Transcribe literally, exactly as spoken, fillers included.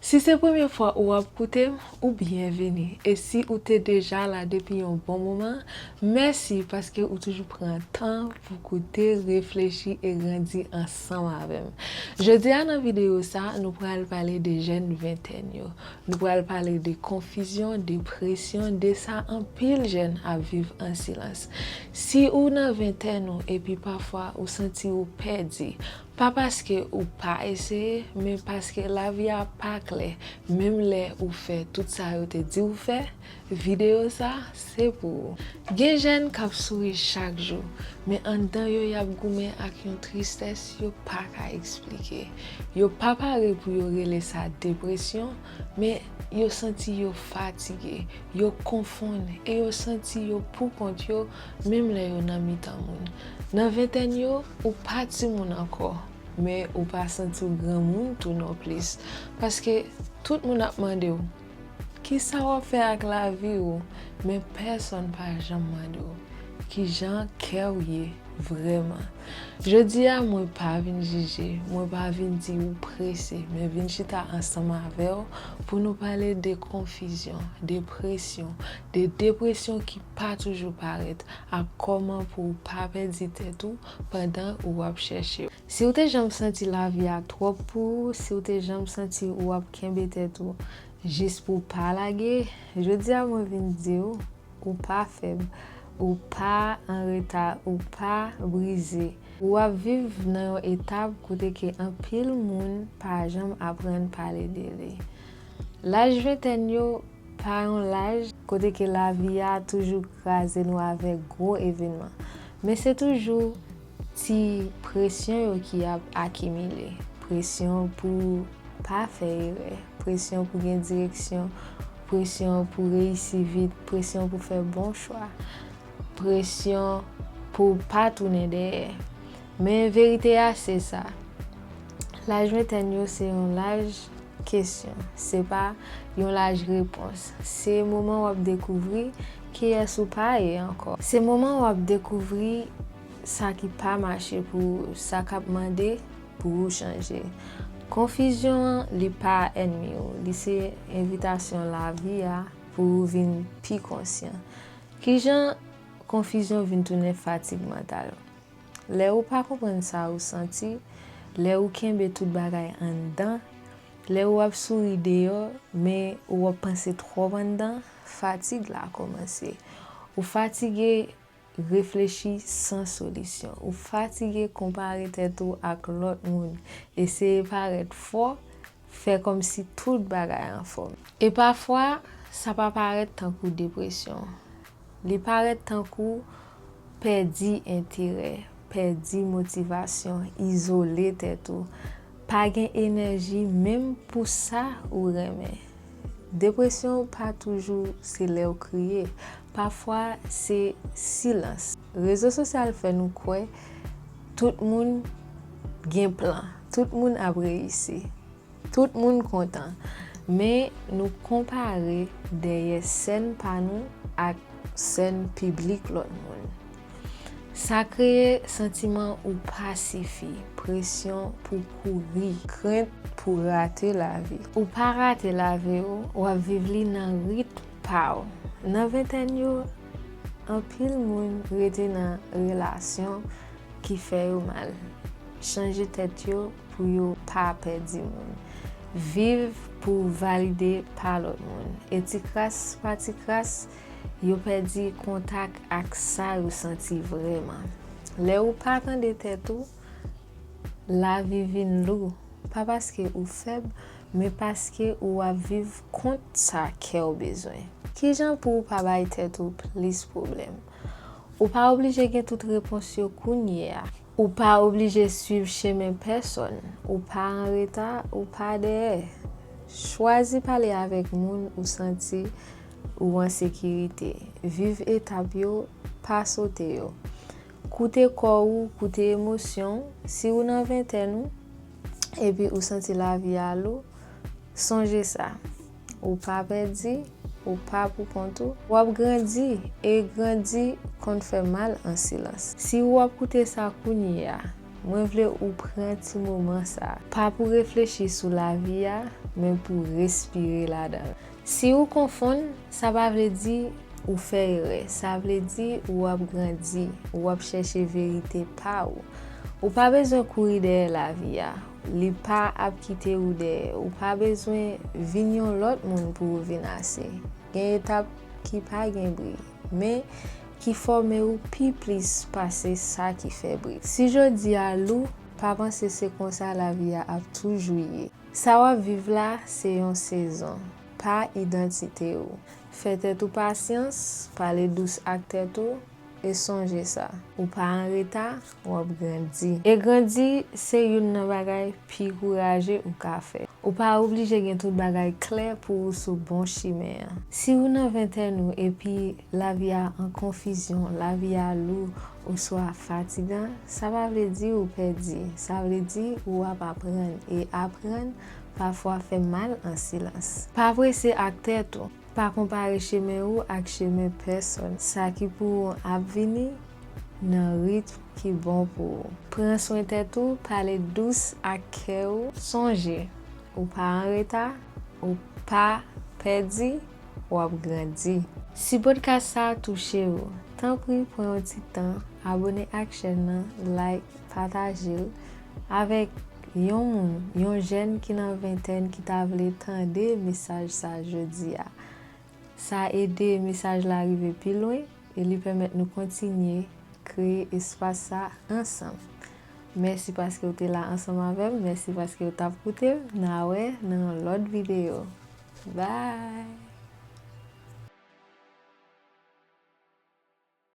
Si se premye fwa ou ap koute m, ou byenveni. E si ou te deja la depi yon bon moman, mèsi paske ou toujou pran tan pou koute, reflechi e grandi ansanm avè m. Jodi a nan videyo sa, nou pral pale de jèn ventèn yo. Nou pral pale de konfizyon, de presyon, de sa anpil jèn ap viv an silans. Si ou nan ventèn ou epi pafwa ou santi ou pèdi, pa paske ou pa eseye, men paske lavi a pa klè, menm lè ou fè tout sa yo te di w fè, videyo sa se pou ou. Gen jèn k ap souri chak jou, men anndan yo y ap goumen ak yon tristès yo pa ka eksplike. Yo pa pare pou yo rele sa depresyon, men yo santi yo fatige, yo konfonn e yo santi yo poukont yo, menm lè yo nan mitan moun. Nan ventèn yo, ou pa timoun ankò, men ou pa santi w granmoun tou non plis. Paske tout moun ap mande w, "Kisa w ap fè ak lavi w?" Men pèsonn pa janm mande w, "Kijan kè w ye vrèman?" Jodi a, mwen pa vin jije, mwen pa vin di ou prese, men vin chita ansanm avè w pou nou pale de konfizyon, de presyon, de depresyon ki pa toujou parèt, ak kòman pou w pa pèdi tèt ou pandan ou ap chèche. Si w te janm santi lavi a twòp pou ou, si w te janm santi ou ap kenbe tèt ou jis pou w pa lage, jodi a mwen vin di w, ou pa fèb, ou pa an reta, ou pa brize. Ou ap viv nan yon etap kote ke anpil moun pa janm aprann pale de li. Laj ventèn yo pa yon laj kote ke lavi a toujou kraze nou avèk gwo evènman. Men se toujou ti presyon yo ki ap akimile. Presyon pou pa fè erè, presyon pou gen direksyon, presyon pou reyisi vit, presyon pou fè bon chwa, presyon pou pa tounen dèyè. Men verite a se sa. Laj ventèn yo se yon laj kesyon. Se pa yon laj repons. Se moman w ap dekouvri kiyès ou pa ye ankò. Se moman w ap dekouvri sa ki pa mache pou ou, sa k ap mande pou ou chanje. Konfizyon an, li pa ènmi ou, li se envitasyon lavi a pou ou vin pi konsyan. Kijan konfizyon vin tounen fatig mantal? Lè ou pa konprann sa ou santi, lè ou kenbe tout bagay anndan, lè ou ap souri deyò, men ou ap panse twòp anndan, fatig la kòmanse. Ou fatige reflechi san solisyon. Ou fatige konpare tèt ou ak lòt moun, eseye parèt fò, fè kòmsi tout bagay anfòm. E pafwa, sa pa parèt tankou depresyon. Li parèt tankou pèdi enterè, pèdi motivasyon, izole tèt ou, pa gen enèji menm pou sa ou renmen. Depresyon pa toujou se lè w kriye. Pafwa, se silans. Rezo sosyal fè nou kwè tout moun gen plan, tout moun ap reyisi, tout moun kontan. Men nou konpare dèyè sèn pa nou ak sèn piblik lòt moun. Sa kreye santiman ou pa sifi, presyon pou kouri, krent pou rate lavi. Ou pa rate lavi w, w ap viv li nan ritm pa w. Nan ventèn yo, anpil moun rete nan relasyon ki fè yo mal. Chanje tèt yo pou yo pa pèdi moun. Viv pou valide pa lòt moun. E ti kras pa ti kras, yo pèdi kontak ak sa yo santi vrèman. Lè ou pa tande tèt ou, lavi vin lou. Pa paske ou fèb, men paske ou ap viv kont sa kè w bezwen. Kijan pou w pa bay tèt ou plis pwoblèm? Ou pa oblije gen tout repons yo kounye a. Ou pa oblije swiv chemen pèsonn. Ou pa an reta, ou pa dèyè. Chwazi pale avèk moun ou santi ou an sekirite. Viv etap yo, pa sote yo. Koute kò ou, koute emosyon w. Si ou nan ventèn ou, epi ou santi lavi a lou, sonje sa. Ou pa pèdi, ou pa poukont ou. W ap grandi, e grandi konn fè mal an silans. Si w ap koute sa kounye a, Mwen vle ou pran ti moman sa. Pa pou reflechi sou lavi a, men pou respire ladan l. Si ou konfonn, sa pa vle di ou fè erè. Sa vle di ou ap grandi, ou ap chèche verite pa ou. Ou pa bezwen kouri dèyè lavi a. Li pa ap kite ou dèyè. Ou pa bezwen vin yon lòt moun pou ou vin ase. Gen etap ki pa gen bri, men ki fòme ou pi plis pase sa ki fè bri. Si jodi a lou, pa panse se konsa lavi a ap toujou ye. Sa w ap viv la, se yon sezon, pa idantite ou. Fè tèt ou pasyans, pale dous ak tèt ou, e sonje sa, ou pa an reta, w ap grandi. E grandi, se youn nan bagay pi kouraje ou ka fè. Ou pa oblije gen tout bagay klè pou ou sou bon chimen an. Si ou nan ventèn ou epi lavi a an konfizyon, lavi a lou, oswa fatigan, sa pa vle di ou pèdi. Sa vle di ou ap aprann. E aprann, pafwa, fè mal an silans. Pa prese ak tèt ou. Pa konpare chemen ou ak chemen pèsonn. Sa ki pou ou ap vini nan ritm ki bon pou ou. Pran swen tèt ou, pale dous ak kè ou. Sonje, ou pa an reta, ou pa pèdi, w ap grandi. Si podcast sa a touche ou, tanpri pran yon ti tan, abone ak chèn nan, like, pataje l avèk yon moun, yon jèn ki nan ventèn ki ta vle tande mesaj sa jodi a. Sa ede mesaj la rive pi lwen e li pèmèt nou kontinye kreye espas sa ansanm. Mèsi paske w te la ansanm avè m, mèsi paske w t ap koute m. N a wè nan yon lòt videyo. Bye!